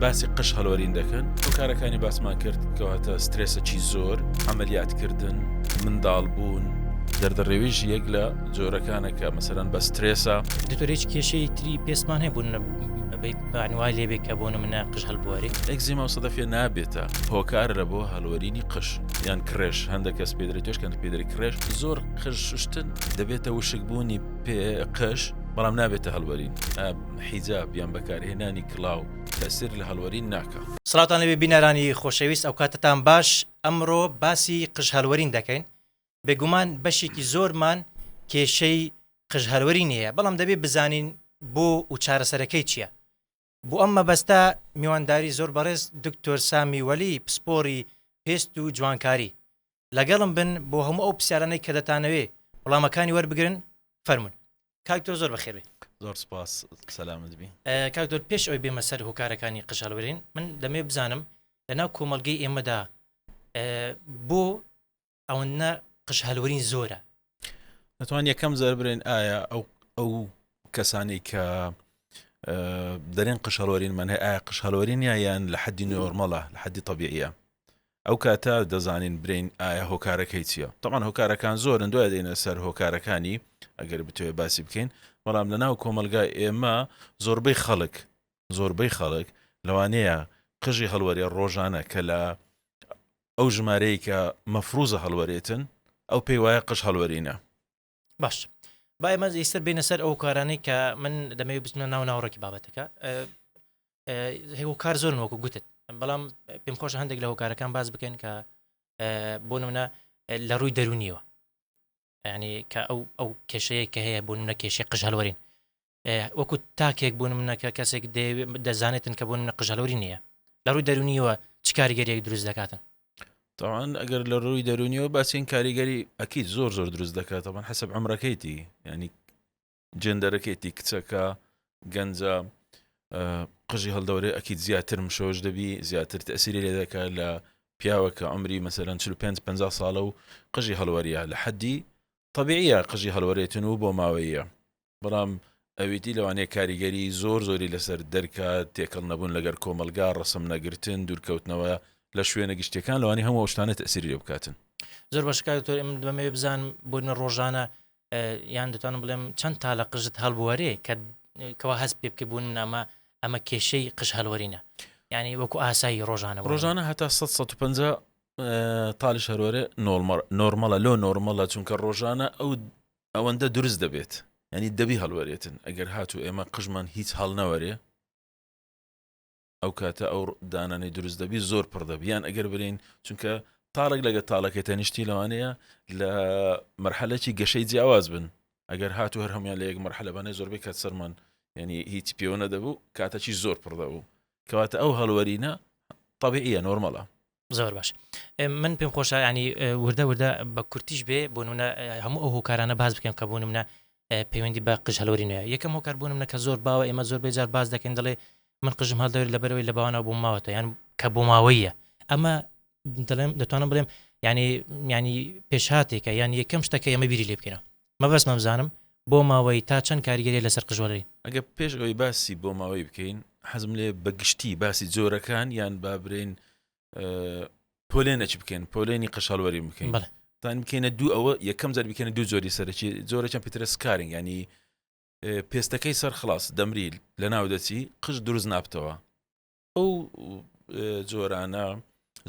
باسی قژ هەڵوەرین دەکەن هۆکارەکانی باسمان کرد کەواتە سترێسەکی زۆر عملیات کردن منداڵ بوون دەردەڕێویش یەک لە جۆرەکانە کە مەسەرەن بە سترێسە. دکتۆر هیچ کێشەی تری پێستمان هەیە بۆ وای لێ بێ کە بۆ نمونە قژ هەڵبوارێ؟ ئەکزیما و سەدەفیە نابێتە هۆکار لە بۆ هەڵوەرینی قژ یان کڕێش هەندێک کەس پێدرێت توێش کەن پێدرێت کڕێش زۆر قژ شوشتن دەبێتە وشکبوونی پێ قژ بەڵام نابێتە هەڵوەرین حیجاب یان بەکارهێنانی کڵاو تەسیر لە هەڵوەرین ناکا. سڵاوتان لێبێ بینەرانی خۆشەویست ئەوکاتەتان باش ئەمڕۆ باسی قژ هەڵوەرین دەکەین بێگومان بەشێکی زۆرمان کێشەی قژ هەلوەرین هەیە بەڵام دەبێ بزانین بۆ و چارەسەرەکەی چییە؟ بۆ ئەم مەبەستە میوانداری زۆر بەڕێز دکتۆر سامی وەلی پسپۆری پێست و جوانکاری لەگەڵم بن بۆ هەموو ئەو پرسیارانەی کە دەتانەوێ وەڵامەکانی وەربگرن فەرموون کاک دکتۆر زۆر بەخێربێی. زۆر سپاس سەلامەت بی. کاک دکتۆر پێش ئەوەی بێمە سەر هۆکارەکانی قژ هەڵبرین من دەمەوێت بزانم لەناو کۆمەڵگەی ئێمەدا بۆ ئەوەندە قژ هەلورین زۆرە. دەتوان یەکەم زەر برێن ئایا ئەو ئەو کەسانی کە دەرێن قژ هەڵوەرین من هەیە ئایا قژ هەڵوەرین یا یان لە حەدی نۆرمەڵە لە حەدی طبیعیە ئەو کاتە دەزانین برین ئایا هۆکارەکەی چییە تەمان هۆکارەکان زۆرن دوای دێنە سەر هۆکارەکانی ئەگەر بتوێ باسی بکەین بەڵام لە ناو کۆمەلگای ئێمە زۆربەی خەڵک زۆربەی خەڵک لەوانەیە قژی هەڵوەرێ ڕۆژانە کە لە ئەو ژمارەیە کە مەفروزە هەڵوەرێتن ئەو پێی وایە قژ هەڵوەرینە. باش با ئێمە ئێستا بینە سەر ئەو کارانەی کە من دەمەوێت بچنە ناو ناوڕێکی بابەتەکە هۆکار زۆرن وەکو گوتت بەڵام پێم خۆش هەندێک لە هۆکارەکان باز بکەین کە بۆ نمونە لە ڕووی دەرونیەوە ینی کە ئەو ئەو کێشەیە کە هەیە بۆ نمونە کێشەی قژ هەڵوەرین وەکو تاکێک بوون منەکە کەسێک دەزانێتن کە بۆ منە قژەلۆری نییە لە ڕووی دەرونیەوە چ کاریگەریەک دروست دەکاتن؟ تاوان ئەگەر لە ڕووی دەرونیەوە باسین کاریگەری ئەکی زۆر زۆر دروست دەکات تەمان حەسب عمرەکەیتی ینی جێندەرەکەیتی کچەکە گەنجە قژی هەڵدەورێ ئەکی زیاتر مشەوەش دەبی زیاتر تەسیری لێ دەکات لە پیاوە کە عمری مەسەرەن 45 50 ساڵە و قژی هەڵوەریە لە حەدی طبیعیە قژی هەڵوەرێتن و بۆ ماوەیە بەڵام ئەویدی لەوانەیە کاریگەری زۆر زۆری لەسەر دەرکات، تێکەڵ نەبوون لەگەر کۆمەڵگا، ڕەسم نەگرتن، دوورکەوتنەوە لە شوێنە گشتیەکان لەوانەیە هەموو ئەو شتانە تەئسیری لێ بکاتن. زۆر باشە کاک دکتۆر من دەمەوێت بزانم بۆ نمونە ڕۆژانە یان دەتوانم بڵێم چەند تا لە قژت هەڵبوەرێ کە کەوا هەست پێ بکەی بۆ نمونە ئەمە ئەمە کێشەی قژ هەڵوەرینە یعنی وەکو ئاسایی ڕۆژانە ڕۆژانە هەتا 150 تالیش هەروەرێ نۆرمەڵە لۆ نۆرمەڵە چونکە ڕۆژانە ئەو ئەوەندە دروست دەبێت ینی دەبی هەڵوەرێتن ئەگەر هاتوو ئێمە قژمان هیچ هەڵنەوەرێ ئەو کاتە ئەو دانانەی دروست دەبی زۆر پڕ دەبی یان ئەگەر برین چونکە تاڵێک لەگە تاڵەکەی تەنیشتی لەوانەیە لە مەرحەلەکی گەشەی جیاواز بن ئەگەر هاتوو هەر هەموان لە یەک مەرحەلە بانێ زۆربەی کات سەرمان ینی هیچ پێوە نەدەبوو کاتەکی زۆر پڕ دەبوو کەواتە ئەو هەڵوەرینە طبیعیە نۆرمەڵە زۆر باش من پێم خۆشە ینی وردە وردە بە کورتیش بێ بۆ نمونە هەموو ئەو هۆکارانە باز بکەم کە بۆ نمونە پەیوەندی بە قژ هەلوەرینەوە یەکەم هۆکار بۆ نمونە کە زۆر باوە ئێمە زۆر بێجار باز دەکەین دەڵێ من قژم هەڵدەوێت لەبەرەوەی لە باوانەوە بۆم ماوەتە یان کە بۆ ماوەیە ئەمە دەڵێم دەتوانم بڵێم ینی ینی پێشهاتێکە یان یەکەم شتەکە ئێمە بیری لێ بکەینەوە مەبەستمە بزانم بۆ ماوەی تا چەند کاریگەری لەسەر قژوەری ئەگە پێش ئەوەی باسی بۆ ماوەی بکەین حەزم لێ بە گشتی باسی جۆرەکان یان با برێن پۆلێنەکی بکەین پۆلێنی قەشەڵوەری بکەین تان بکەینە دوو ئەوە یەکەم جار بکەینە دوو جۆری سەرەکی جۆرەکیان پترە سکارینگ ینی پێستەکەی سەر خلاص دەمری لە ناو دەچی قژ دروست نابتەوە ئەو جۆرانە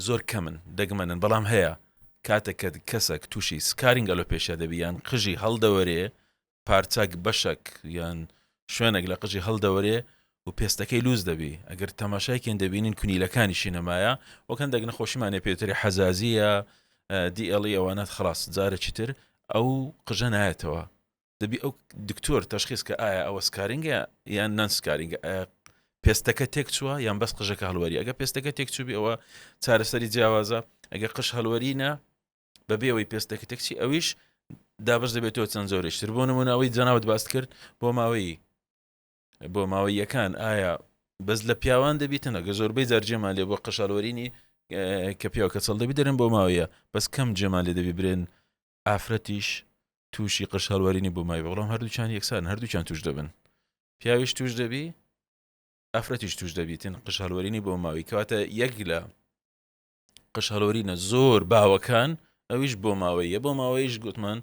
زۆر کەمن دەگمەنن بەڵام هەیە کاتێک کە کەسێک تووشی scarring alopecia دەبی یان قژی هەڵدەوەرێ پارچەک بەشەک یان شوێنێک لە قژی هەڵدەوەرێ و پێستەکەی لوز دەبی ئەگەر تەماشایکەین دەبینین کونیلەکانیشی نەمایە وەک هەندێک نەخۆشیمانێ پێتری حەزازیە DLE ئەوانەت خلاص جارێکی تر ئەو قژە نایەتەوە دەبی ئەو دکتۆر تەشخیص کە ئایا ئەوە scarring ە یان non scarring ە ئایا پێستەکە تێک چووە یان بەس قژەکە هەڵوەری ئەگە پێستەکە تێک چوبی ئەوە چارەسەری جیاوازە ئەگە قژ هەڵوەرینە بەبێ ئەوەی پێستەکە تێکچی ئەویش دابش دەبێتەوە چەند زۆرێشتر بۆ نمونەوەی جەناوت باست کرد بۆ ماوەی بۆ ماوەیەکان ئایا بەس لە پیاوان دەبیتن ئەگە زۆربەی جارجێمان لێ بۆ قەشالوەرینی کە پیاو کە چڵ دەبی دەرن بۆ ماوەیە بەس کەم جێمان لێ دەبی برێن ئافرەتیش تووشی قژ هەڵوەرینی بۆ ماوی بەڵام هەردووچان یەکسان هەردووچان توش دەبن پیاویش توش دەبی. ئافرەتیش توش دەبیتن قژ هەڵوەرینی بۆ ماوەی کەواتە یەک لە قژ هەڵوەرینە زۆر باوەکان ئەویش بۆ ماوەیە بۆ ماوەیش گوتمان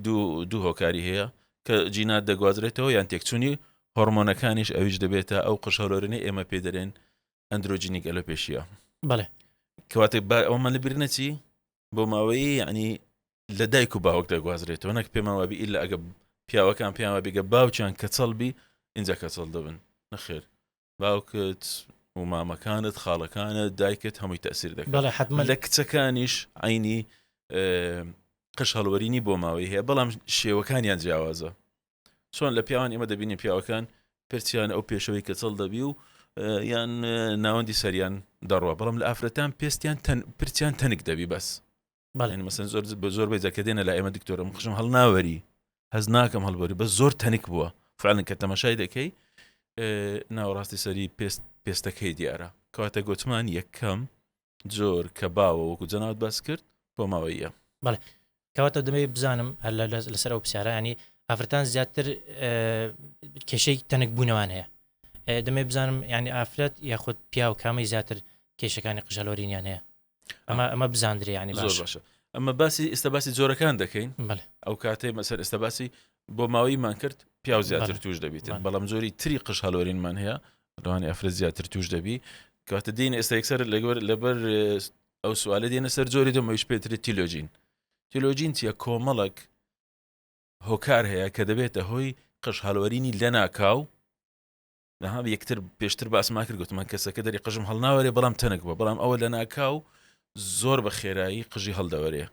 دوو دوو هۆکاری هەیە کە جینات دەگوازرێتەوە یان تێکچوونی هۆرمۆنەکانیش ئەویش دەبێتە ئەو قژ هەڵوەرینەی ئێمە پێ دەرێن androgenic alopecia بەڵێ کەواتە با ئەومان لەبیر نەچی بۆ ماوەیی یعنی لە دایک و باوک دەگوازرێتەوە نەک پێمان وابی ئیلا ئەگە پیاوەکان پێیان وابی گە باوکیان کەچەڵ بی ئینجا کەچەڵ دەبن نەخێر باوکت و مامەکانت خاڵەکانت دایکت هەمووی تەسیر دەکات بەڵێ حتمما لە کچەکانیش عینی قش هەڵوەرینی بۆ ماوەی هەیە بەڵام شێوەکانیان جیاوازە چۆن لە پیاوان ئێمە دەبینین پیاوەکان پرچیان ئەو پێشەوەی کەچەڵ دەبی و یان ناوەندی سەریان دەڕوە بەڵام لە ئافرەتان پێستیان پرچیان تەنک دەبی بەس بەڵێ مەسەن زۆر بە زۆر بێ جاکە دێنە لە ئێمە دکتۆرم قژم هەڵناوەری هەز ناکەم هەڵبەری بە زۆر تەنک بووە فعلن کە تەمەشای دەکەی ناوەڕاستی سەری پێست پێستەکەی دیارە کەواتە گوتمان یەکەم جۆر کە باوە وەکو جەناوت باس کرد بۆ ماوەیە. بەڵێ کەواتە دەمەوێت بزانم هەر لەسەر ئەو پرسیارە ینی ئافرەتان زیاتر کێشەی تەنک بوونەوان هەیە دەمێ بزانم ینی ئافرەت یاخود پیاو کامی زیاتر کێشەکانی قژەلۆرینیان هەیە ئەمە ئەمە بزاندرێ ینی زۆر باشە ئەمە باسی ئێستا باسی جۆرەکان دەکەین ئەو کاتەی مەسەر ئێستا باسی بۆ ماوەیمان کرد پیاو زیاتر توش دەبیتن بەڵام جۆری تری قژ هەلۆرینمان هەیە لەوانی ئەفرەت زیاتر توش دەبی کاتە دین ئێستا یەکسەر لەگەر لەبەر ئەو سوالە دێنە سەر جۆری دەمەویش پێترێت telogen telogen چیە کۆمەڵک هۆکار هەیە کە دەبێتە هۆی قژ هەڵوەرینی لەناکاو نەها یەکتر پێشتر باسمان کرد گوتمان کەسەکە دەری قژم هەڵناوەرێ بەڵام تەنک بووە بەڵام ئەوە لەناکاو زۆر بە خێرایی قژی هەڵدەوەرێ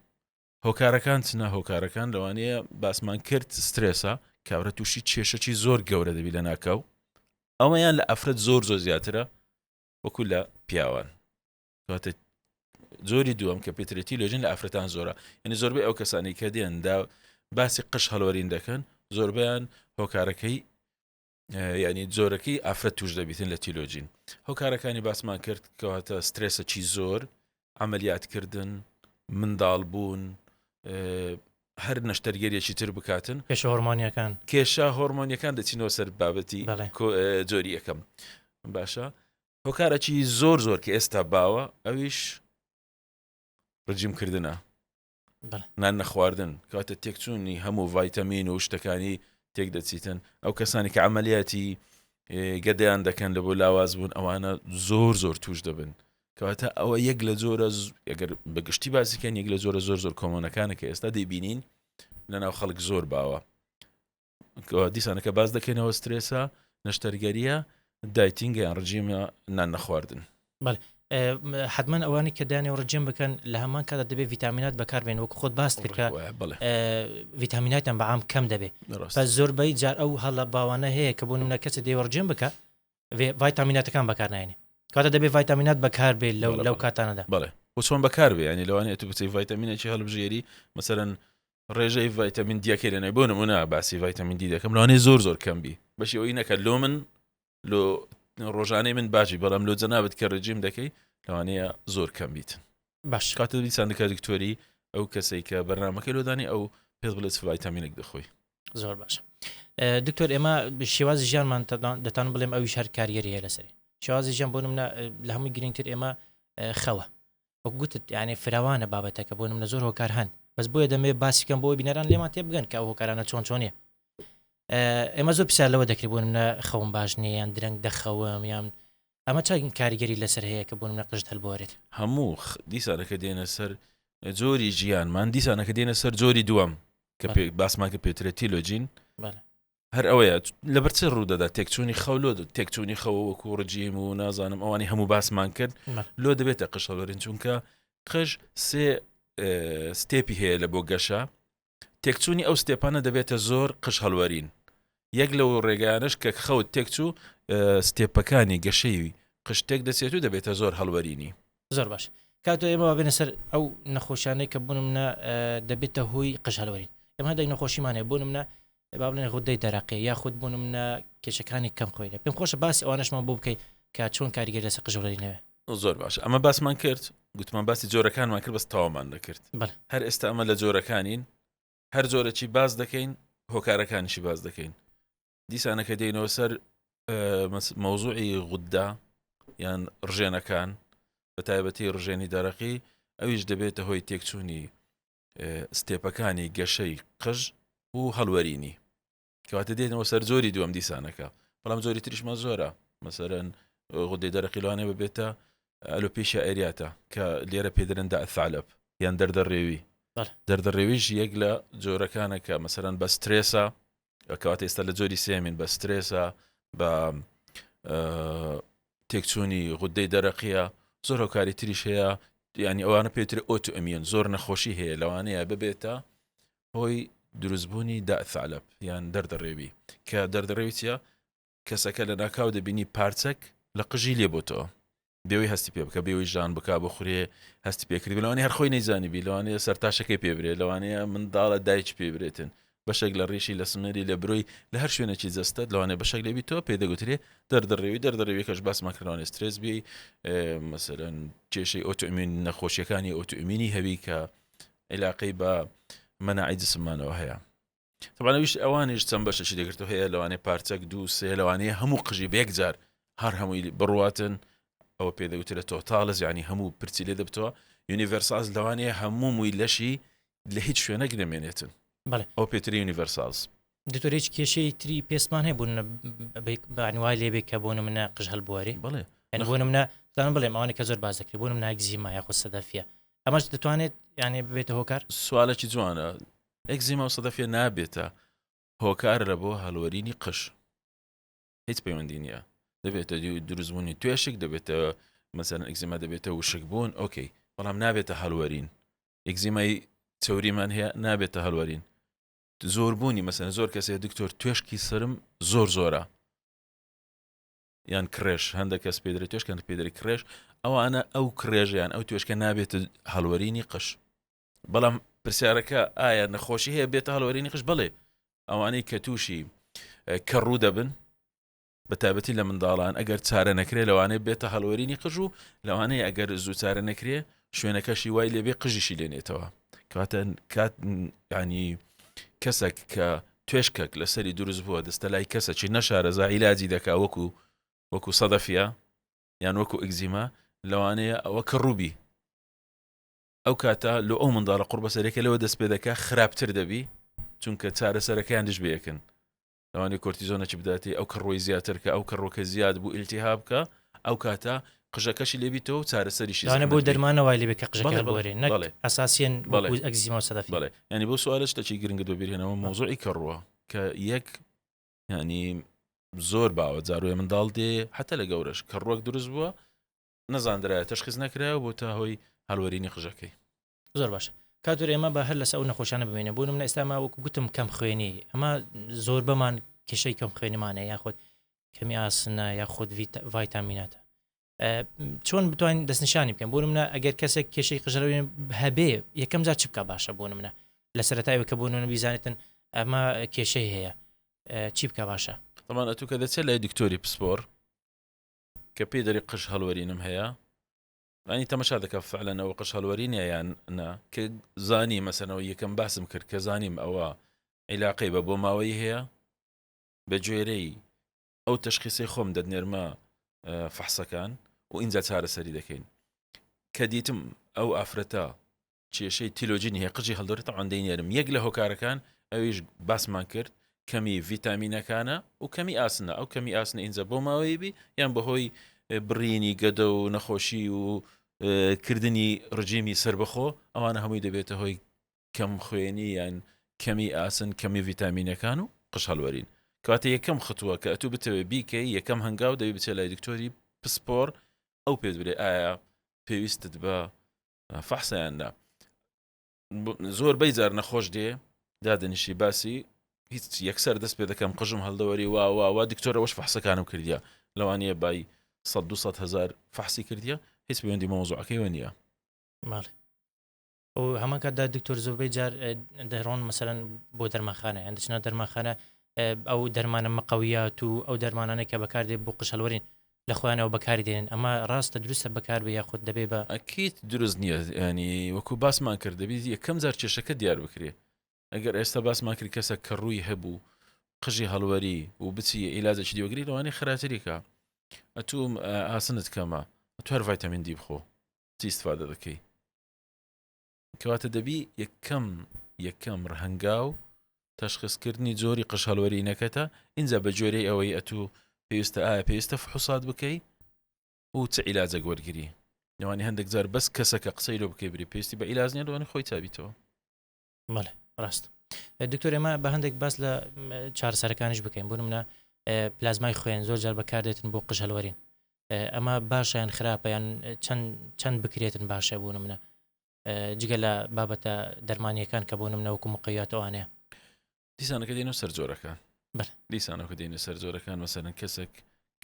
هۆکارەکان چنە هۆکارەکان لەوانەیە باسمان کرد سترێسە کابرا تووشی کێشەکی زۆر گەورە دەبی لە ناکاو ئەوەیان لە ئەفرەت زۆر زۆر زیاترە وەکو لە پیاوان کاتە جۆری دووەم کە پێترێتی لۆژن لە ئافرەتان زۆرە یعنی زۆربەی ئەو کەسانی کە دێن دا باسی قش هەڵوەرین دەکەن زۆربیان هۆکارەکەی ینی جۆرەکەی ئافرەت توش دەبیتن لە telogen هۆکارەکانی باسمان کرد کەواتە سترێسەکی زۆر عملیاتکردن منداڵ بوون هەر نەشتەرگەریەکی تر بکاتن کێشە هۆرمۆنیەکان کێشە هۆرمۆنیەکان دەچینەوە سەر بابەتی جۆری یەکەم باشە هۆکارەکی زۆر زۆر کە ئێستا باوە ئەویش ڕجیم کردنە نان نەخواردن کاتە تێکچوونی هەموو ڤایتەمین و شتەکانی تێک دەچیتن ئەو کەسانی کە عملیاتی گەدەیان دەکەن لە بۆ لاواز بوون ئەوانە زۆر زۆر توش دەبن کەواتە ئەوە یەک لە جۆرە ئەگەر بەگشتی باسیکەن یەک لە جۆرە زۆر زۆر common ەکانە کە ئێستا دەیبینین لە ناو خەڵک زۆر باوە دیسانەکە باز دەکەینەوە سترێسە نەشتەرگەریە dieting یان ڕجیمە نان نەخواردن. بەڵێ حتمما ئەوانەی کە دانێ و ڕجیم بکەن لە هەمان کاتدا دەبێت ڤیتامینات بەکاربێن وەک خۆت باست کرد کە ڤیتامیناتیان بە عام کەم دەبێت بە زۆربەی جار ئەو هەڵە باوانە هەیە کە بۆ نمونە کەسە دەیەوە ڕجیم بکە ڤیتامیناتەکان بەکارناێنێ کاتە دەبێت ڤیتامینات بەکار بێت لەو لەو کاتانەدا بەڵێ و چۆن بەکار بێ ینی لەوانەیە تو بچی ڤیتامینێکی هەڵبژێری مەسەرەن ڕێژەی ڤیتامین دیەکەی لەنای بۆ نمونە باسی ڤیتامین دی دەکەم لەوانەیە زۆر زۆر کەم بی بەشی ئەوی نەکە لۆ من لۆ ڕۆژانەی من باشی بەڵام لۆ جەنابت کە ڕژیم دەکەی لەوانەیە زۆر کەم بیت باش کاتە دیسان دەکە دکتۆری ئەو کەسێک کە بەرنمەکەی لۆدانی ئەو پێت بڵێت ڤیتامینێک دەخۆی زۆر باشە دکتۆر ئێمە شێوازی ژیانمان دەتان بڵێم ئەویش هەر کاریگەری هەیە لەسەری شێوازی ژیان بۆ منە لە هەمووی گرنگتر ئێمە خەوە وەک گوتت یانێ فراوانە بابەتەکە بۆ منە زۆر هۆکار هەن بەس بۆیە دەمێ باسی کەم بۆ بینەران لێمان تێ بگەن کە ئەو هۆکارانە چۆن چۆنیە ئێمە زۆر پرسیار لەوە دەکرێت بۆ منە خەوم باش نییە یان درەنگ دەخەوم یان ئەمە چاکین کاریگەری لەسەر هەیە کە بۆ منە قژت هەلبۆرێت هەموو دیسانەکە دێنە سەر جۆری ژیانمان دیسانەکە دێنە سەر جۆری دووەم کە باسمان کە پێترە telogen هەر ئەوەیە لەبەر چ ڕوودەدا تێکچوونی خەو لۆ تێکچوونی خەوە وەکو ڕجیم و نازانم ئەوانی هەموو باسمان کرد لۆ دەبێتە قژ هەڵوەرین چونکە قژ سێ step ی هەیە لە بۆ گەشە تێکچوونی ئەو step انە دەبێتە زۆر قژ هەڵوەرین یەک لەو ڕێگانش کە خەوت تێکچوو step ەکانی گەشەی قژ تێک دەچێت و دەبێتە زۆر هەڵوەرینی. زۆر باش کاتۆ ئێمە بێنە سەر ئەو نەخۆشیانەی کە بوون منە دەبێتە هۆی قژ هەلوەرین ئێمە هەندێک نەخۆشیمان هەیە بۆ نمونە با بڵێن غودەی دەرەقی یاخود بۆ نمونە کێشەکانی کەم خۆی پێم خۆشە باسی ئەوانەشمان بۆ بکەیت کە چۆن کاریگەری لەسەر قژ هەڵوەرینەوە. زۆر باش ئەمە باسمان کرد گوتمان باسی جۆرەکانمان کرد بەس تەوامان نەکرد هەر ئێستا ئەمە لە جۆرەکانین هەر جۆرەکی باس دەکەین هۆکارەکانیشی باس دەکەین دیسانەکە دێنەوە سەر. مەوزوعی غودە یان ڕژێنەکان بە تایبەتی ڕژێنی دەرەقی ئەویش دەبێتە هۆی تێکچوونی ستێپەکانی گەشەی قژ و هەڵوەرینی کەواتە دێنەوە سەر جۆری دووەم دیسانەکە بەڵام جۆری تریشمان زۆرە مەسەرەن غودەی دەرەقی لەوانەیە ببێتە ئەلۆپیشیا ئێریاتا کە لێرە پێدرن دا ثعلب یان دەردەڕێوی دەردەڕێویش یەک لە جۆرەکانە کە مەسەرەن بە سترێسە کەواتە ئێستا لە جۆری سێمین بە سترێسە بە تێکچوونی غودەی دەرەقیە زۆر هۆکاری تریش هەیە ینی ئەوانە پێتر ئۆتو ئەمیەن زۆر نەخۆشی هەیە لەوانەیە ببێتە هۆی دروستبوونی داثعلب یان دەردەڕێوی کە دەردەڕێوی چیە کەسەکە لە ناکاو دەبینی پارچەک لە قژی لێ بۆتەوە بێوەی هەستی پێ بکە بێوەی ژان بک بخورێ هەستی پێکردی لەوانەیە هەر خۆی نەیزانی بی لەوانەیە سەرتاشەکەی پێ برێ لەوانەیە منداڵە دایکی پێ برێتن بەشێک لە ڕیشی لە سمێری لە برۆی لە هەر شوێنێکی جەستەت لەوانەیە بەشێک لێبی تۆ پێ دەگوترێ دەردەڕێوی دەردەڕێوی کەش باسمان کرد لەوانەیە سترێس بی مەسەلەن کێشەی ئۆتۆئیمین نەخۆشیەکانی ئۆتۆئیمینی هەبی کە عیلاقەی بە مەناعی جسممانەوە هەیە طبعا ئەویش ئەوانیش چەند بەشێکی دەگرتو هەیە لەوانەیە پارچەک دوو سێ لەوانەیە هەموو قژی بە یەکجار هەر هەمووی بڕواتن ئەوە پێ دەگوترێت تۆتالز یعنی هەموو پرچی لێ دەبتەوە یونیڤەرساز لەوانەیە هەموو مووی لەشی لە هیچ شوێنێک نەمێنێتن بەڵێ ئەو پێتری یونیڤەرساز دکتۆر هیچ کێشەی تری پێستمان هەیە بوون بەنوای لێبێ کە بۆ منە قژ هەلبوارێ بڵێ یعنی بۆ منە دانم بڵێم ئەوانە کە زۆر باز دەکرێت بۆ منە ئەکزیما یاخود سەدەفیە ئەمەش دەتوانێت یانێ ببێتە هۆکار سوالێکی جوانە ئەکزیما و سەدەفیە نابێتە هۆکار لە بۆ هەلوەرینی قژ هیچ پەیوەندی نییە دەبێتە دروستبوونی توێشک دەبێتە مەسەن ئەکزیما دەبێتە وشک بوون ئۆکەی بەڵام نابێتە هەلوەرین ئەکزیمای چوریمان هەیە نابێتە هەلوەرین زۆربوونی مەسەن زۆر کەسێ دکتۆر توێشکی سرم زۆر زۆرە یان کڕێش هەندێک کەس پێدرێت توێشکەن پێدرێت کڕێش ئەوانە ئەو کڕێژیان ئەو توێشکە نابێتە هەڵوەرینی قش بەڵام پرسیارەکە ئایا نەخۆشی هەیە بێتە هەڵوەرینی قش بڵێ ئەوانەی کە تووشی کە ڕوو دەبن بە تایبەتی لە منداڵان ئەگەر چارە نەکرێ لەوانەیە بێتە هەڵوەرینی قژ و لەوانەیە ئەگەر زوو چارە نەکرێ شوێنەکەشی وای لێبێ قژیشی لێنێتەوە کاتە کات ینی کەسێک کە توێشکێک لەسەری دروست بووە دەستە لای کەسەکی نەشارەزا عیلاجی دەکا وەکو وەکو سەدەفیە یان وەکو ئەگزیما لەوانەیە ئەوە کە ڕووبی ئەو کاتە لۆ ئەو منداڵە قوڕبەسەرێکە لەوە دەست پێ دەکا خراپتر دەبی چونکە چارەسەرەکەیان دژ بەیەکن لەوانەیە کۆرتیزۆنەکی بداتێ ئەو کەڕۆی زیاتر کە ئەو کەڕۆکە زیاد بوو ئیلتیهاب بکە ئەو کاتە قژەکەشی لێبیتەوە و چارەسەریشی لەوانە بۆ زەحمەت بی. دەرمانە وای لێبێ کە قژەکە بەڵێ، بەڵێ، هەڵبوەرێ نەک بەڵێ. ئەساسیەن بەڵێ. وەکو ئەکزیما و سەدەفی بەڵێ یعنی بۆ سوالە شتێکی گرنگت بەبیرهێنەوە مەوزوعی کەڕووە کە یەک یعنی زۆر باوە جاروێ منداڵ دێ حتا لە گەورەش کەڕوەک دروست بووە نەزاندرایە تەشخیص نەکرایە بۆ تا هۆی هەڵوەرینی قژەکەی. زۆر باشە کاتور ئێمە بە هەر لەسەر ئەو نەخۆشانە بمێنە بۆ منە ئێستا ما وەکو گوتم کەم خوێنی ئەمە زۆربەمان کێشەی کەم خوێنیمانە یاخود کەمی ئاسنە یاخود ڤایتامیناتە چۆن بتوانین دەستنیشانی بکەن بۆ منە ئەگەر کەسێک کێشەی قژەوێن هەبێ یەکەم جار چ بکە باشە بۆ منە لە سەرەتایەوە کە بۆ منە بیزانێتن ئەمە کێشەی هەیە چی بکە باشە طبعا ئەتوو کە دەچێت لای دکتۆری پسپۆر کە پێی دەری قژ هەڵوەرینم هەیە ینی تەمەشا دەکە فعلەن ئەوە قژ هەڵوەرینە یان نا کە زانی مەسەنەوە یەکەم باسم کرد کە زانیم ئەوە عیلاقەی بە بۆ ماوەی هەیە بە گوێرەی ئەو تەشخیسی خۆم دەنێرمە فەحسەکان و ئینجا چارەسەری دەکەین کە دیتم ئەو ئافرەتە کێشەی تیلۆجینی هەیە قژی هەڵدەورێت تەبعەن دەینێرم یەک لە هۆکارەکان ئەویش باسمان کرد کەمی ڤیتامینەکانە و کەمی ئاسنە ئەو کەمی ئاسنە ئینجا بۆ ماوەی بی یان بەهۆی بڕینی گەدە و نەخۆشی و کردنی ڕژیمی سربەخۆ ئەوانە هەمووی دەبێتە هۆی کەم خوێنی یان کەمی ئاسن کەمی ڤیتامینەکان و قژ هەڵوەرین کاتە یەکەم ختووە کە ئەتوو بتەوێ بیکەی یەکەم هەنگاو دەبی بچێت لای دکتۆری پسپۆر ئەو پێت برێ ئایا پێویستت بە فەحسیان نا زۆر بەی جار نەخۆش دێ دادەنیشی باسی هیچ یەکسەر دەست پێ دەکەم قژم هەڵدەوەری وا وا وا دکتۆرەوەش فەحسەکانم کردیە لەوانەیە بای 100 200 هزار فەحسی کردیە هیچ پەیوەندی مەوزوعەکەیوە نییە ماڵێ و هەمان کاتدا دکتۆر زۆربەی جار دەڕۆن مەسەرەن بۆ دەرمانخانە یان دەچنە دەرمانخانە ئەو دەرمانە مقەویات و ئەو دەرمانانەی کە بەکاردێ بۆ قژ هەڵوەرین لە خۆیانەوە بەکاری دێنن ئەمە ڕاستە دروستە بەکاربێ یاخود دەبێ بە. ئەکید دروست نییە ینی وەکو باسمان کرد دەبیت یەکەم جار کێشەکە دیار بکرێ ئەگەر ئێستا باسمان کرد کەسە کە ڕووی هەبوو قژی هەڵوەری و بچی عیلاجێکی دی وەگری لەوانەیە خراپتری کا. ئەتوو ئاسنت کەمە ئەتوو هەر ڤایتامین دی بخۆ چی ئیستفادە دەکەی. کەواتە دەبی یەکەم یەکەم ڕهنگاو تەشخیصکردنی جۆری قژ هەڵوەرینەکەتە ئینجا بە گوێرەی ئەوەی ئەتوو پێویستە ئایا پێویستە فحوسات بکەی و چ عیلاجێک وەرگری لەوانی هەندێک جار بەس کەسەکە قسەی لۆ بکەی بری پێویستی بە عیلاج نیە لەوانی خۆی چابیتەوە. بەڵێ ڕاست دکتۆر ئێمە بە هەندێک باس لە چارەسەرەکانیش بکەین بۆ نمونە پلازمای خوێن زۆر جار بەکاردێتن بۆ قژ هەلوەرین ئەمە باشە یان خراپە یان چەند چەند بکرێتن باشە بۆ نمونە جگە لە بابەتە دەرمانیەکان کە بۆ نمونە وەکو مقیات ئەوانەیە دیسانەکە دێنەوە سەر جۆرەکان دیسانەکە دێنە سەر جۆرەکان مەسەرن کەسێک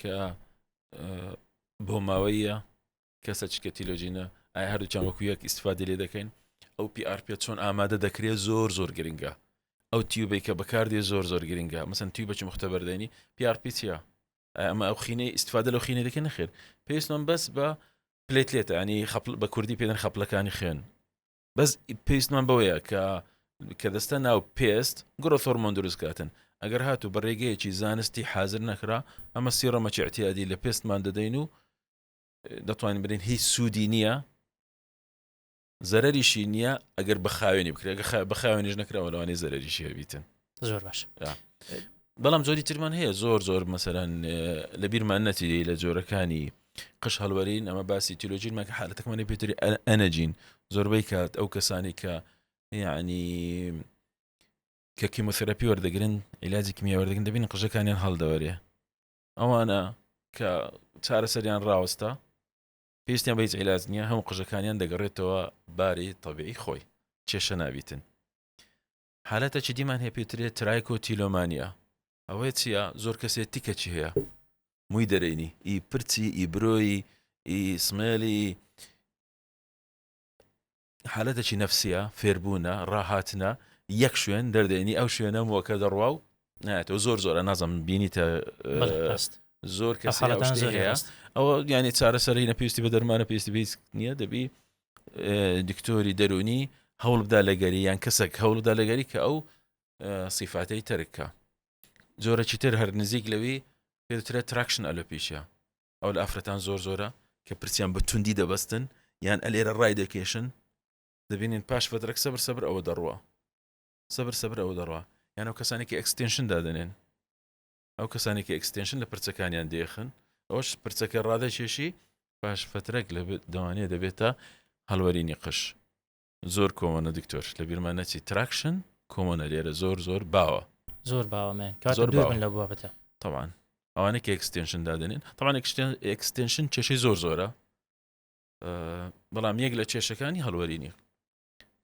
کە بۆ ماوەیە کەسە چکە تیلۆجینە ئایا هەردووکیان وەکو یەک ئیسفادە لێ دەکەین ئەو PRP چۆن ئامادە دەکرێت زۆر زۆر گرنگە ئەو tube ەی کە بەکاردێ زۆر زۆر گرنگە مەسەن tube ەکی مختبەر دێنی PRP چییە ئەمە ئەو خینەی ئیسفادە لەو خینە دەکەن نەخێر پێویستمان بەس بە platelet ە ینی خەپل بە کوردی پێدەن خەپلەکانی خوێن بەس پێویستمان بەوەیە کە کە دەستە ناو پێست growth hormone دروست کاتن ئەگەر هاتوو بە ڕێگەیەکی زانستی حاضر نەکرا ئەمە سیڕەمەکی اعتیادی لە پێستمان دەدەین و دەتوانین برین هیچ سوودی نییە زەرەریشی نییە ئەگەر بە خاوێنی بکرێت بە خاوێنیش نەکراوە لەوانەیە زەرەریشی هەبیتن زۆر باش بەڵام جۆری ترمان هەیە زۆر زۆر مەسەرەن لە بیرمان نەچی لە جۆرەکانی قش هەڵوەرین ئەمە باسی تیلۆجینمان کە حالەتەکەمانی پێتری anagen زۆربەی کات ئەو کەسانی کە یعنی کە chemotherapy وەردەگرن عیلاجی کیمیا وەردەگرن دەبین قژەکانیان هەڵدەوەرێ ئەوانە کە چارەسەریان ڕاوەستا پێویستیان بە هیچ عیلاج نییە هەموو قژەکانیان دەگەڕێتەوە باری تەبیعی خۆی کێشە نابیتن حالەتەکی دیمان هەیە پێترێت trichotillomania ئەوەیە چییە زۆر کەسێت تیکەکی هەیە مووی دەرێنی ئی پرچی ئی برۆی ئی سمێلی حالەتێکی نەفسیە فێربوونە ڕاهاتنە یەک شوێن دەردێنی ئەو شوێنە موەکە دەڕوا و نایەتەوە زۆر زۆرە نازم بینیتە زۆر کەس حالەتان زۆر هەیە ئەوە یعنی چارەسەری نە پێویستی بە دەرمانە پێویستی بە هیچ نییە دەبی دکتۆری دەرونی هەوڵ بدا لەگەری یان کەسێک هەوڵدا لەگەری کە ئەو سیفاتەی تەرکە جۆرەکی تر هەر نزیک لەوی پێترە traction alopecia ئەو لە ئافرەتان زۆر زۆرە کە پرچیان بە توندی دەبەستن یان ئەلێرە ڕای دەکێشن دەبینین پاش فەترەک سەبر سەبر ئەوە دەڕوا سەبر سەبر ئەوە دەڕوا یان ئەو کەسانی کە extension دادەنێن ئەو کەسانی کە extension لە پرچەکانیان دێخن ئەوش پرچەکە ڕادەکێشی پاش فەترەک لە دەوانەیە دەبێتە هەڵوەرینی قش زۆر common ە دکتۆر لە بیرمان نەچی traction common ە لێرە زۆر زۆر باوە. زۆر باوە مێن کاتە زۆر دوور بن لەو بابەتە. تەبعەن ئەوانەی کە extension دادەنێن تەبعەن extension کێشەی زۆر زۆرە بەڵام یەک لە کێشەکانی هەڵوەرینی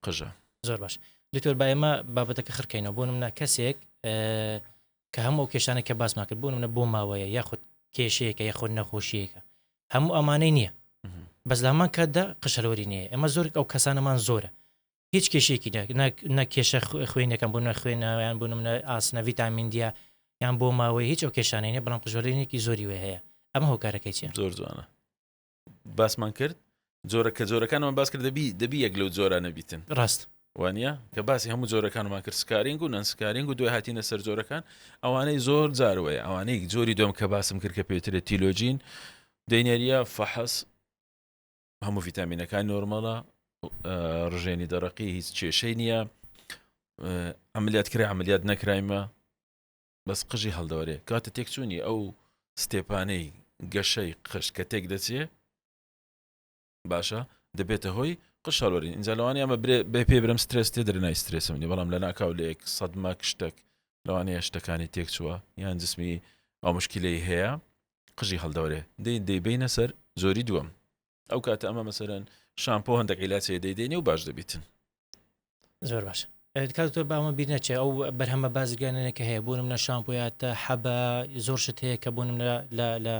قژە. زۆر باش دکتۆر با ئێمە بابەتەکە خرکەینەوە بۆ نمونە کەسێک کە هەموو ئەو کێشانە کە باسمان کرد بۆ نمونە بۆ ماوەیە یاخود کێشەیەکە یاخود نەخۆشیەکە هەموو ئەمانەی نییە بەس لە هەمان کاتدا قژهەلوەری نییە ئێمە زۆر ئەو کەسانەمان زۆرە هیچ کێشێکی نە کێشە خوێنەکەم بۆ نە خوێنەوەیان بۆ منە ئاسنە ڤیتامین دیە یان بۆ ماوەی هیچ ئەو کێشانەی نیە بەڵام قژهەلوەرینێکی زۆری وێ هەیە ئەمە هۆکارەکەی چیە زۆر جوانە باسمان کرد جۆرە کە جۆرەکانمان باس کرد دەبی دەبی یەک لەو جۆرانە بیتن ڕاست وانە کە باسی هەموو جۆرەکانمان کرد scarring و non-scarring و دوای هاتینە سەر جۆرەکان ئەوانەی زۆر جاروەیە ئەوانەی جۆری دوم کە باسم کرد کە پێترێت telogen دەینەریە فەحس هەموو ڤیتامینەکان نۆرمەڵە ڕژێنی دەڕقی هیچ کێشەی نییە عملیات کرا عملیات نەکرایمە بەس قژی هەڵدەوەرێ کاتە تێکچوونی ئەو step انەی گەشەی قژ کە تێک دەچێ باشە دەبێتە هۆی قژ هەڵوەرین اینجا لەوانەیە ئەمە برێ بێ پێ برم سترێس تێ درنای سترێسم نیە بەڵام لە ناکاو لە یەک سەدمە شتێک لەوانەیە شتەکانی تێک چووە یان جسمی ئەو مشکلەی هەیە قژی هەڵدەوەرێ دەی دەیبینە سەر زۆری دووەم ئەو کاتە ئەمە مەسەرەن شامپۆ هەندێک عیلاج هەیە دەیدەینێ و باش دەبیتن. زۆر باش کاک دکتۆر با ئەمە بیر نەچێ ئەو بەرهەمە بازرگانانە کە هەیە بۆ نمونە شامپۆیاتە حەبە زۆر شت هەیە کە بۆ نمونە لە لە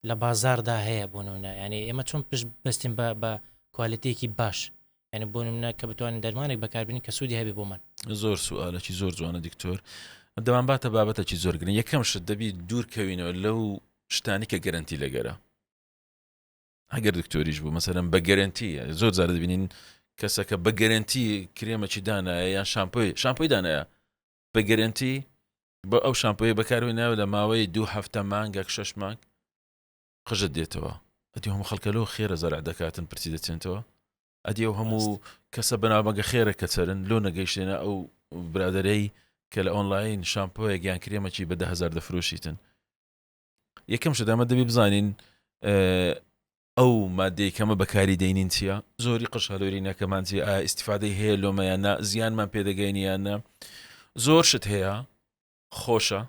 لە بازاردا هەیە بۆ نمونە یعنی ئێمە چۆن پشت بەستین بە بە quality ێکی باش یعنی بۆ نمونە کە بتوانین دەرمانێک بەکاربێنین کە سوودی هەبێ بۆمان. زۆر سوالێکی زۆر جوانە دکتۆر دەمان باتە بابەتێکی زۆر گرنگ یەکەم شت دەبی دوور کەوینەوە لەو شتانی کە گەرەنتی لەگەرە ئەگەر دکتۆریش بوو مەسەرم بە گەرنتی زۆر جار دەبینین کەسەکە بە گەرنتی کرێمەکی دانایە یان شامپۆی شامپۆی دانایە بە گەرنتی. بۆ ئەو شامپۆیە بەکاربێنەوە لە ماوەی دوو هەفتە مانگەک شەش مانگ قژت دێتەوە ئەدی هەموو خەڵکە لۆ خێرە زەرع دەکاتن پرسی دەچێنتەوە ئەدی ئەو هەموو کەسە بەناوبەنگە خێرە کە چەرن لۆ نەگەیشتێنە ئەو برادەرەی کە لە ئۆنلاین شامپۆیەک یان کرێمەکی بە دههزار دەفرۆشیتن یەکەم شت ئەمە دەبی بزانین ئەو مادەی کەمە بەکاری دەینین چییە زۆری قژ هەلۆرینەکەمان چی ئایا ئیسیفادەی هەیە لۆمەیان نا زیانمان پێدەگەینی یان نا زۆر شت هەیە خۆشە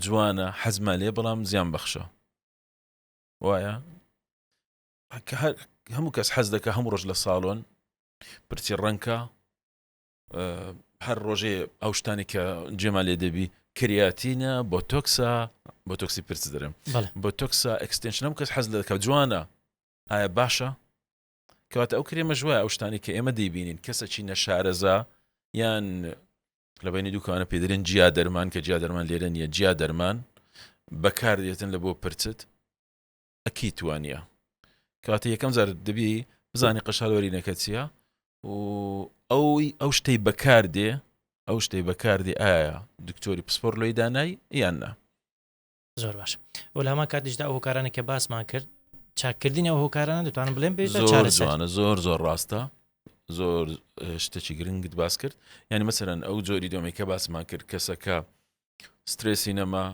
جوانە حەزمان لێ بەڵام زیان بەخشە وایە هەموو کەس حەز دەکە هەموو ڕۆژ لە ساڵۆن پرچی ڕەنکە هەر ڕۆژێ ئەو شتانی کە جێمان لێ دەبی کریاتینە بۆ تۆکسا بۆ تۆکسی پرس دەرم بۆ تۆکسا extension م کەس حەز لەکە جوانە ئایا باشە کەواتە ئەو کرێمە ژوە ئەو شتانی کە ئێمە دەیبینین کەسەکی نەشارەزا یان لە بینی دوکانە پێدرێن جیا دەرمان کە جیا دەرمان لێرە نییە جیا دەرمان بەکار دێتن لە بۆ پرچت ئەکید وانە کاتە یەکەم جار دەبی بزانی قەشالوەرینەکە چییە و ئەوی ئەو شتەی بەکار دێ ئەو شتەی بەکاردی ئایا دکتۆری پسپۆر لۆی دانای یان نا زۆر باش و لە هەمان کاتیشدا ئەو هۆکارانە کە باسمان کرد چاکردنی ئەو هۆکارانە دەتوانم بڵێم بێت زۆر جوانە زۆر زۆر ڕاستە زۆر شتێکی گرنگت باس کرد یعنی مەسەرەن ئەو جۆری دۆمی کە باسمان کرد کەسەکە سترێسی نەما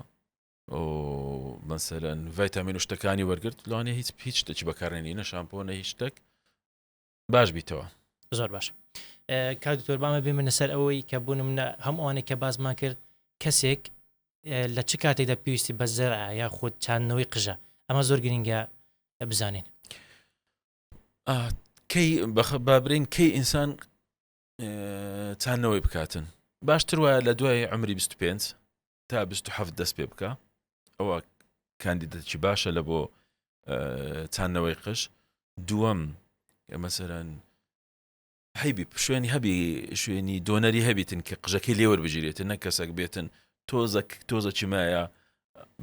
مەسەرەن ڤایتامین و شتەکانی وەرگرت لەوانەیە هیچ هیچ شتێکی بەکارێنی نە شامپۆ نە هیچ شتێک باش بیتەوە. زۆر باش کاک دکتۆر بامە بێمنە سەر ئەوەی کە بوون منە هەم ئەوانەی کە باسمان کرد کەسێک لە چ کاتێکدا پێویستی بە زەرع یا خود چاندنەوەی قژە ئەمە زۆر گرنگە بزانین کەی بابرین کەی ئینسان چاندنەوەی بکاتن باشتر وایە لە دوای عمری 25 تا 27 دەست پێ بکە ئەوە کاندیدەکی باشە لە بۆ چاندنەوەی قژ دووەم مەسەرەن هەیبی شوێنی هەبی شوێنی دۆنەری هەبیتن کە قژەکەی لێوەر بگیرێتن نە کەسێک بێتن تۆزە تۆزە چیمایە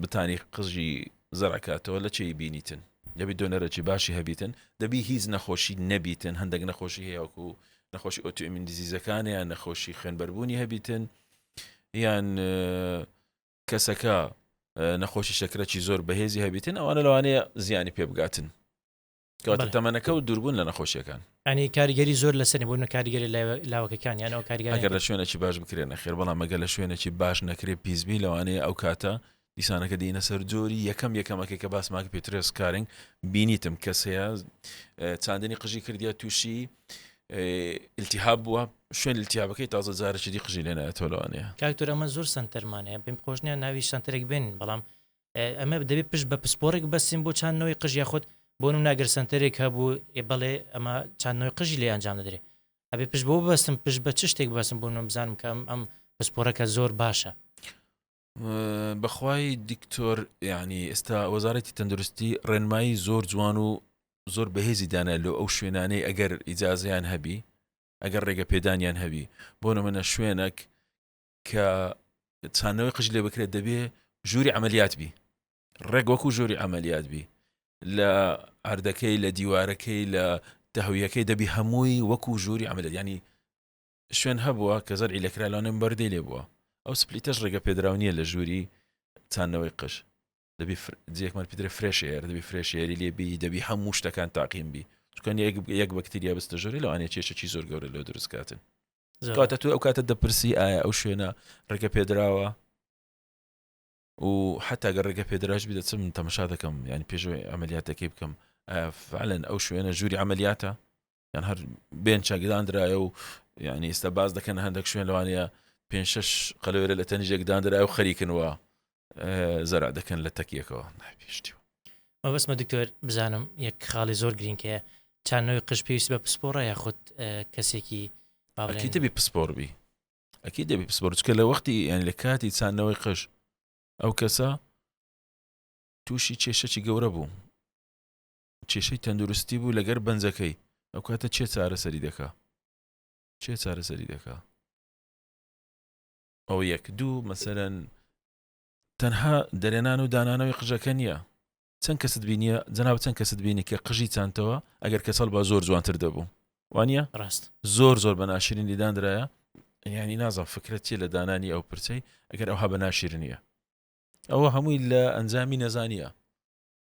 بتانی قژی زەرعکاتەوە لە چێی بینیتن دەبی دۆنەرەکی باشی هەبیتن دەبی هیچ نەخۆشی نەبیتن هەندێک نەخۆشی هەیە وەکو نەخۆشی autoimmune disease ەکان یان نەخۆشی خوێنبەربوونی هەبیتن یان کەسەکە نەخۆشی شەکرەکی زۆر بەهێزی هەبیتن ئەوانە لەوانەیە زیانی پێ بگاتن کەواتە تەمەنەکە و دووربوون لە نەخۆشیەکان ئەنی کاریگەری زۆر لەسەری بوون کاریگەری لاوەکەکان یان ئەو کاریگەری ئەگەر لە شوێنێکی باش بکرێ نەخێر بەڵام ئەگەر لە شوێنێکی باش نەکرێ پیسبی لەوانەیە ئەو کاتە دیسانەکە دینە سەر جۆری یەکەم یەکەمەکە کە باسماک پێترێ scarring بینیتم کەس هەیە چاندنی قژی کردیا تووشی التهاب بووە شوێن التهابەکەی تازە جارێکی دی قژی لێ نایەتەوە لەوانەیە. کاک تۆر ئەمە زۆر سەنتەرمان هەیە پێم خۆش نیە ناوی سەنتەرێک بێنین بەڵام ئەمە دەبێت پشت بە پسپۆڕێک بەستین بۆ چاندنەوەی قژ یاخود بۆ نمونە ئەگەر سەنتەرێک هەبوو بەڵێ ئەمە چاندنەوەی قژی لێ ئەنجام دەدرێت ئەبێ پشت بۆ ببەستم پشت بە چ شتێک بەسم بۆ نمونە بزانم کە ئەم ئەم پسپۆڕەکە زۆر باشە. بەخوای دکتۆر یعنی ئێستا وەزارەتی تەندروستی ڕێنمایی زۆر جوان و زۆر بەهێزی دانا لۆ ئەو شوێنانەی ئەگەر ئیجازەیان هەبی ئەگەر ڕێگە پێدانیان هەبی بۆ نمونە شوێنێک کە چانەوەی قژ لێ بکرێت دەبێ ژووری عملیات بی ڕێک وەکو ژووری عملیات بی لە ئاردەکەی لە دیوارەکەی لە تەهویەکەی دەبی هەمووی وەکو ژووری عملیات ینی شوێن هەبووە کە زەرعی لەکرا لەوانەیە بەردەی لێ بووە ئەو split ەش ڕێگە پێدراو نییە لە ژووری چاندنەوەی قژ دەبی جێکمان پێدرێ fresh air دەبی fresh air ی لێ بی دەبی هەموو شتەکان تاقیم بی چکەن یەک یەک بەکتریا بستە ژۆری لەوانەیە کێشەکی زۆر گەورە لەو دروست کاتن کاتە تو ئەو کاتە دەپرسی ئایا ئەو شوێنە ڕێگە پێدراوە و حتا گەر ڕێگە پێدراش بی دەچم تەمەشا دەکەم یعنی پێشەوەی عملیاتەکەی بکەم فعلەن ئەو شوێنە ژووری عملیاتە یان هەر بێن چەکداندرایە و یعنی ئێستا باز دەکەن هەندێک شوێن لەوانەیە پێ شش قەلوێرە لە تەنیژێک داندرای و خەریکنەوە زەرا دەکەن لە تەکیەکەوە ناپێشتی مەبەستمە دکتۆر بزانم یەک خاڵی زۆر گرینگ هەیە چانەوەی قژ پێویست بە پسپۆڕە یاخود کەسێکی باڵی دەبی پسپۆر بی ئەکی دەبی پسپۆر چکە لە وەختی یان لە کاتی چاندنەوەی قژ ئەو کەسە تووشی کێشەکی گەورە بوو کێشەی تەندروستی بوو لەگەر بەنجەکەی ئەو کاتە چێ چارەسەری دەکا چێ چارەسەری دەکا ئەو یەک دوو مەسەرەن تەنها دەرێنان و دانانەوەی قژەکە نییە چەند کەست بینیە جەناب چەند کەست بینی کە قژی چانتەوە ئەگەر کەسەڵ بە زۆر جوانتر دەبوو وانە ڕاست زۆر زۆر بە ناشرین لیداندرایە. ینی نازم فکرە چیە لە دانانی ئەو پرچەی ئەگەر ئەوها بە ناشرنیە ئەوە هەمووی لە ئەنجامی نەزانیە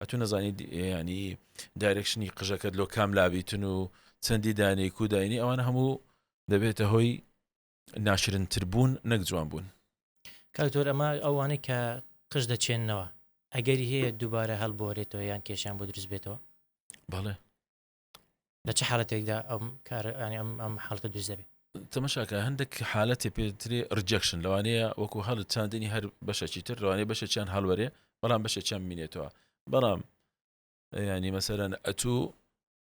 ئەتو نەزانی ینی direction ی قژەکەت لۆ کام لابیتن و چەندی دانەی کو داینی ئەوانە هەموو دەبێتە هۆی ناشرنتر بوون نەک جوان بوون. کاک دکتۆر ئەمە ئەوانەی کە قژ دەچێننەوە ئەگەری هەیە دووبارە هەڵبۆرێتەوە یان کێشیان بۆ دروست بێتەوە؟ بەڵێ. لە چ حالەتێکدا ئەم کار ینی ئەم ئەم حاڵەتە دروست دەبێت؟ تەمەشاکە هەندێک حالەتی پێترێ rejection لەوانەیە وەکو هەڵ چاندنی هەر بەشەکی تر لەوانەیە بەشێکیان هەڵوەرێ بەڵام بەشێکیان مینێتەوە بەڵام ینی مەسەرەن ئەتوو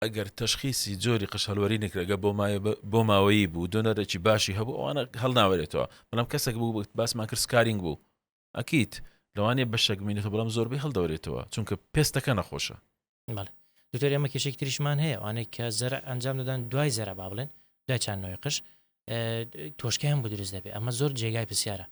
ئەگەر تەشخیسی جۆری قژ هەلوەری نەکرێگە بۆ بۆ ماوەیی بوو donor ێکی باشی هەبوو ئەوانە هەڵناوەرێتەوە بەڵام کەسێک بوو باسمان کرد scarring بوو ئەکییت لەوانەیە بەشێک بمینێتەوە بەڵام زۆربەی هەڵدەورێتەوە چونکە پێستەکە نەخۆشە. بەڵێ دکتۆر ئێمە کێشێکی تریشمان هەیە ئەوانەی کە زەرع ئەنجام دەدەن دوای زەرع با بڵێن دوای چاندنەوەی قژ تۆشکیان بۆ دروست دەبێت ئەمە زۆر جێگای پرسیارە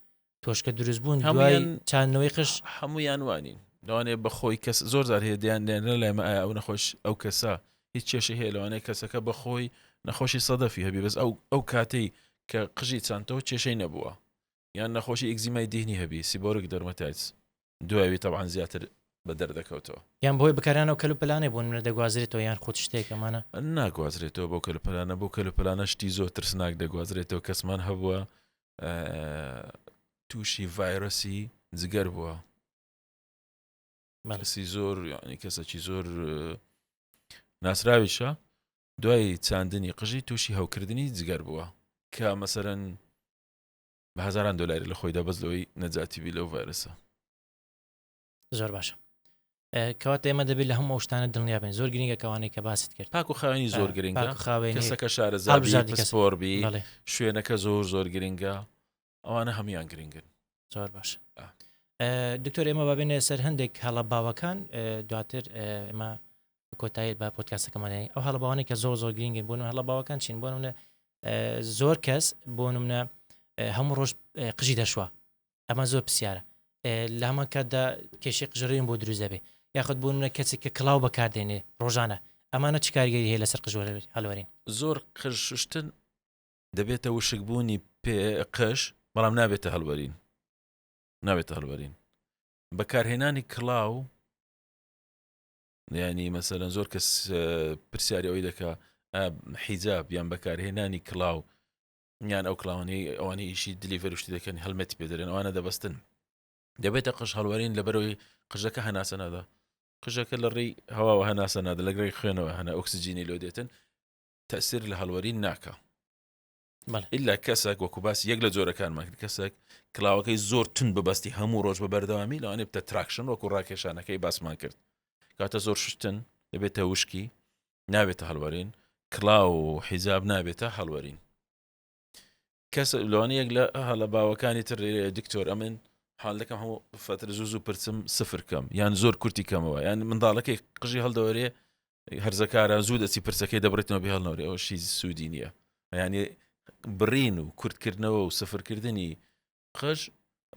تۆشکە دروست بوون دوای چاندنەوەی قژ هەمویان وانین لەوانەیە بەخۆی کەس زۆر زار هەیە دیان لێنرە لای مە ئایا ئەو نەخۆش ئەو کەسە هیچ کێشەی هەیە لەوانەیە کەسەکە بەخۆی نەخۆشی سەدەفی هەبی بەس ئەو ئەو کاتەی کە قژی چاندەوە کێشەی نەبووە یان نەخۆشی ئەگزیمای دیهنی هەبی seborrheic dermatitis دوایوی تەبعەن زیاتر بە دەردەکەوتەوە. یان بەهۆی بەکارهێنان ئەو کەلوپەلانەی بۆ نمونە دەگوازرێتەوە یان خود شتێک ئەمانە؟ ناگوازرێتەوە بۆ کەلوپەلانە بۆ کەلوپەلانە شتی زۆر ترسناک دەگوازرێتەوە کەسمان هەبووە تووشی ڤایرۆسی جگەر بووە کەسی زۆر ینی کەسێکی زۆر ناسراویشە دوای چاندنی قژی تووشی هەوکردنی جگەر بووە کە مەسەرەن بە هەزاران دلاری لە خۆیدا بەس لەوەی نەجاتی بی لەو ڤایرەسە. زۆر باشە کەواتە ئێمە دەبێت لە هەموو شتانە دڵنیا بین زۆر گرنگە کەوانەی کە باست کرد پاک و خاوێنی زۆر گرنگە خاوێن کەسەکە شارەزا پسپۆر بی شوێنەکە زۆر زۆر گرنگە ئەوانە هەمویان گرنگن زۆر باش دکتۆر ئێمە بابێنە سەر هەندێک هەڵە باوەکان دواتر ئێمە کۆتایی بە پۆدکاستەکەمان ئەو هەڵە باوانەی کە زۆر زۆر گرنگن بۆ هەڵە باوەکان چین بۆ منە زۆر کەس بۆ منە هەموو ڕۆژ قژی دەشوە ئەمە زۆر پرسیارە لە هەمان کاتدا کێشەی قژڕین بۆ دروست دەبێت یاخود بۆ منە کەسێک کە کڵاو بەکاردێنێ ڕۆژانە ئەمانە چ کاریگەری هەیە لەسەر قژ هەلوەرین زۆر قژ شوشتن دەبێتە وشکبوونی پێ قژ بەڵام نابێتە هەڵوەرین نابێتە هەڵوەرین بەکارهێنانی کڵاو ینی مەسەرەن زۆر کەس پرسیاری ئەوی دەکا حیجاب یان بەکارهێنانی کڵاو یان ئەو کڵاوانەی ئەوانەی ئیشی delivery شتی دەکەن helmet ی پێ دەرێن ئەوانە دەبەستن دەبێتە قژ هەڵوەرین لەبەرەوەی قژەکە هەناسە نادا قژەکە لە ڕێی هەواوە هەناسە نادا لە گڕی خوێنەوە هەنە ئۆکسجینی لۆ دێتن تەسیر لە هەڵوەرین ناکە ئللا کەسێک وەکو باسی یەک لە جۆرەکانمان کرد کەسێک کلااوەکەی زۆر تون ببەستی هەموو ڕۆژ بە بەردەوامی لەوانێ بتە traction وەکو ڕاکێشانەکەی باسمان کرد کاتە زۆر شتن دەبێتە وشکی نابێتە هەڵوەرین کڵاو و حیجاب نابێتە هەڵوەرین کەس لەوانە یەک لە هەڵە باوەکانی تر دکتۆر ئەمن حال دەکەم هەموو فتر زوو زوو پرچم سفر کەم یان زۆر کورتی کەمەوە یان منداڵەکەی قژی هەڵدەوەرێ هەرزەکارە زوو دەچی پرسەکەی دەبرێتەوە بێ هەڵنەوەێ ئەوە شی سوودی نییە ینی بڕین و کورتکردنەوە و سفرکردنی قژ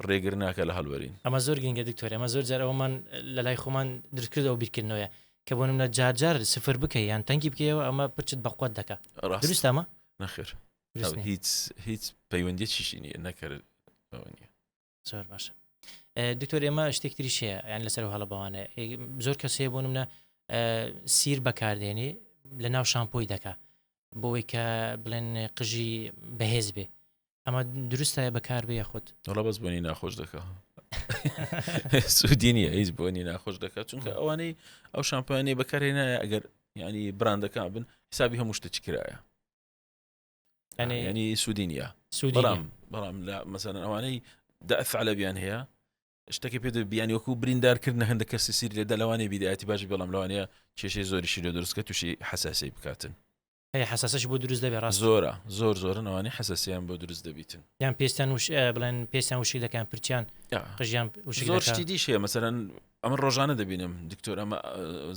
ڕێگر ناکە لە هەڵوەرین. ئەمە زۆر گرنگە دکتۆر ئێمە زۆر جار ئەوەمان لە لای خۆمان دروست کرد ئەو بیرکردنەوەیە کە بۆ نمونە جار جار سفر بکەی یان تەنگی بکەیەوە ئەمە پرچت بەقوەت دەکا ڕاست دروستە ئەمە؟ نەخێر دروست نییە. هیچ هیچ پەیوەندیەکیشی نییە نەکرد ئەوە نییە. زۆر باشە دکتۆر ئێمە شتێک تریش هەیە یان لەسەر هەڵە بەوانە زۆر کەس هەیە بۆ نمونە سیر بەکاردێنێ لە ناو شامپۆی دەکا بۆی کە بڵێن قژی بەهێز بێ ئەمە دروستە بەکار بێ یاخود؟ وەڵا بەس بۆنی ناخۆش دەکا سوودی نییە هیچ بۆنی ناخۆش دەکات چونکە ئەوانەی ئەو شامپانی بەکارهێنایە ئەگەر ینی براندەکان بن حسابی هەموو شتێکی کرایە ینی سوودی نییە بەڵام بەڵام لە مەسەن ئەوانەی دەفعلەبیان هەیە شتەکە پێ بیانی وەکو بریندارکردن هەندە کەسی سیر لێدا لەوانەیە بیدایەتی باشی بەڵام لەوانەیە کێشەی زۆریشی لێ دروستکە تووشی حساسی بکاتن هەیە حەساسەش بۆ دروست دەبێت ڕاست زۆرە زۆر زۆرن ئەوانەی حەساسیان بۆ دروست دەبیتن یان پێستیان وش بڵێن پێستیان وشک دەکەن پرچیان قژیان وشک زۆر شتی دیش هەیە مەسەرەن ئەمە ڕۆژانە دەبینم دکتۆر ئەمە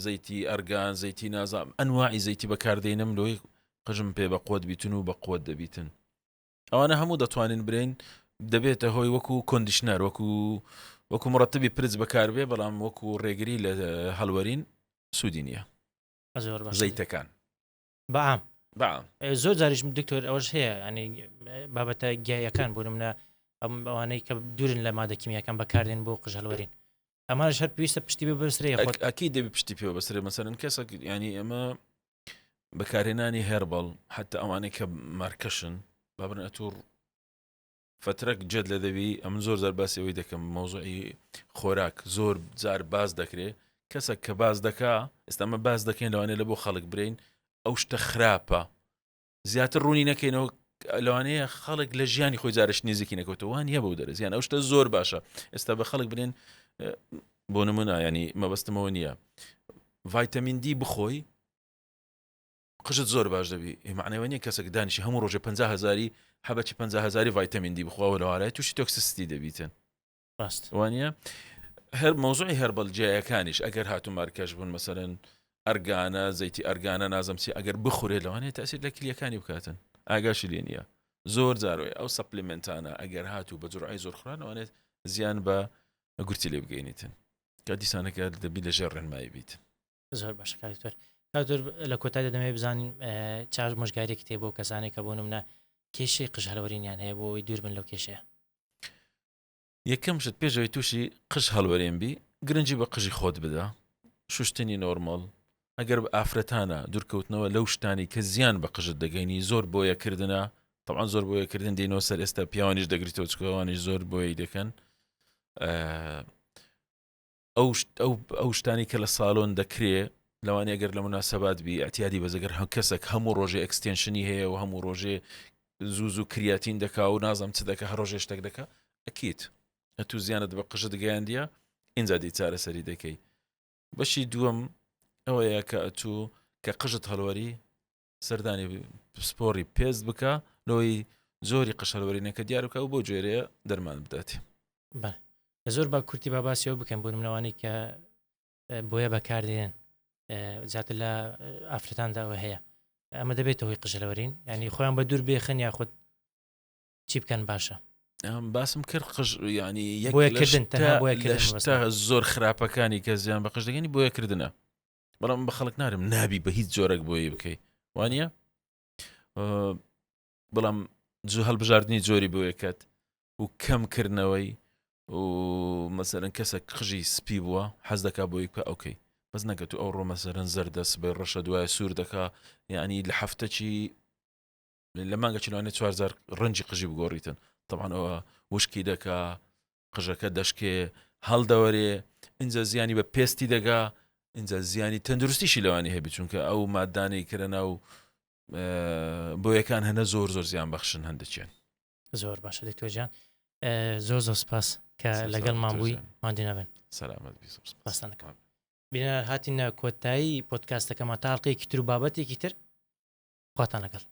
زەیتی ئەرگان زەیتی نازام ئەنواعی زەیتی بەکاردێنم لۆی قژم پێ بە قوت بیتن و بە قوت دەبیتن ئەوانە هەموو دەتوانین برێن دەبێتە هۆی وەکو conditioner وەکو وەکو مرتبی پرچ بەکاربێ بەڵام وەکو ڕێگری لە هەڵوەرین سوودی نییە زۆر زەیتەکان بەعام. زۆر جاریش دکتۆر ئەوەش هەیە ینی بابەتە گیایەکان بۆ منە ئەم ئەوانەی کە دوورن لە مادە کیمیاکان بەکاردێن بۆ قژ هەڵوەرین ئەمانش هەر پێویستە پشتی پێ بەسرێ خۆت ئەکی دەبی پشتی پێ بەسرێ مەسەرن کەسێک ینی ئەمە بەکارهێنانی herbal حتا ئەوانەی کە مارکەشن بابن ئەتوو فترەک جێت لە دەبی ئەمن زۆر زار باسی ئەوەی دەکەم مەوزوعی خۆراک زۆر جار باس دەکرێ کەسە کە باس دەکا ئێستا ئەمە باس دەکەین لەوانەیە لە بۆ خەڵک برین ئەو شتە خراپە زیاتر ڕوونی نەکەینەوە لەوانەیە خەڵک لە ژیانی خۆی جارش نزیکی نەکەوتەوە وان نییە بەو دەرز یان ئەو شتە زۆر باشە ئێستا بە خەڵک برێن بۆ نمونە ینی مەبەستمەوە نییە ڤایتەمین دی بخۆی قژت زۆر باش دەبی معنەوە نیە کەسێک دانیشی هەموو ڕۆژێ 50 هزاری حەبەکی 50 هزاری ڤایتەمین دی بخواوە لەوانەیە تووشی toxicity دەبیتن ڕاست وانە هەر مۆزوعی herbal جیایەکانیش ئەگەر هاتو مارکەش بوون مەسەرەن ئەرگانە زەیتی ئەرگانە نازم چی ئەگەر بخورێت لەوانەیە تاسیر لە کلیەکانی بکاتن ئاگاشی لێ نییە زۆر جارۆی ئەو supplement انە ئەگەر هاتوو بە جورعی زۆر خورانەوانێت زیان بە گورچی لێ بگەینیتن کە دیسانەکە دەبی لە ژێر ڕێنمایی بیت زۆر باشە کاک دکتۆر کاک دکتۆر لە کۆتایدا دەمەوێت بزانین چ ئامۆژگاریەکت هەیە بۆ کەسانێک کە بۆ نمونە کێشەی قژ هەلوەرینیان هەیە بۆ ئەوەی دوور بن لەو کێشەیە. یەکەم شت پێش ئەوەی تووشی قژ هەڵوەرێن بی گرنگی بە قژی خۆت بدە شوشتنی نۆرمەڵ ئەگەر بە ئافرەتانە دوورکەوتنەوە لەو شتانی کە زیان بە قژت دەگەینی زۆر بۆیەکردنە تەبعەن زۆر بۆیەکردن دێنەوە سەر ئێستا پیاوانیش دەگریتەوە چکەوانیش زۆر بۆیە دەکەن ئەو ئەو شتانی کە لە سالۆن دەکرێ لەوانەیە گەر لە مناسبات بی اعتیادی بەس گەر هەم کەسێک هەموو ڕۆژێ extension ی هەیە و هەموو ڕۆژێ زوو زوو کریاتین دەکا و نازم چ دەکە هەر ڕۆژێ شتێک دەکا ئەکیت ئەتوو زیانت بە قژت گەیاندیە ئینجا دی چارەسەری دەکەی بەشی دووەم ئەوەیە کە ئەتوو کە قژت هەڵوەری سەردانی پسپۆڕی پێست بکە لۆی زۆری قژهەڵوەرینەکە دیار بکە و بۆ جۆرەیە دەرمان بدات. بەڵێ زۆر بە کورتی با باسی ئەوە بکەن بۆ نمونەوانەی کە بۆیە بەکاردێن زیاتر لە ئافرەتاندا ئەوە هەیە ئەمە دەبێتە هۆی قژەلەوەرین ینی خۆیان بە دوور بێخن یاخود چی بکەن باشە باسم کرد قژ ینی یەکردن تەنها بۆیە زۆر خراپەکانی کە زیان بە قژ دەگەنی بۆیەکردنە بەڵام بە خەڵک نارم نابی بە هیچ جۆرەك بۆی بکەی وانە بەڵام جو هەڵبژاردننی جۆری بۆیەکەت و کەمکردنەوەی و مەسەرەن کەسە قژی سپی بووە حەز دەکا بۆی بکە ئۆکەی بەس نەکە تو ئەو ڕۆ مەسەرەن زەردە سبەی ڕەشە دوای سوور دەکا یعنی لە هەفتەکی لە مانگە چلوانێ چوارزار ڕەنجی قژی بگۆڕیتن طبعا ئەوە وشکی دەکا قژەکە دەشکێ هەڵدەوەرێ ئینجا زیانی بە پێستی دەگا ئینجا زیانی تەندروستیشی لەوانی هەبی چونکە ئەو مادانەی کرە ناو بۆیەکان هەنە زۆر زۆر زیان بەخشن هەندێکیان زۆر باشە دکتۆر گیان زۆر زۆر سپاس کە لەگەڵمان بووی ماندی نەبن سەلامەت بی زۆر سپاستان دەکەم بینەر هاتینە کۆتایی پۆدکاستەکەمان تا ئەڵقەیەکی تر و بابەتێکی تر خواتان لەگەڵ.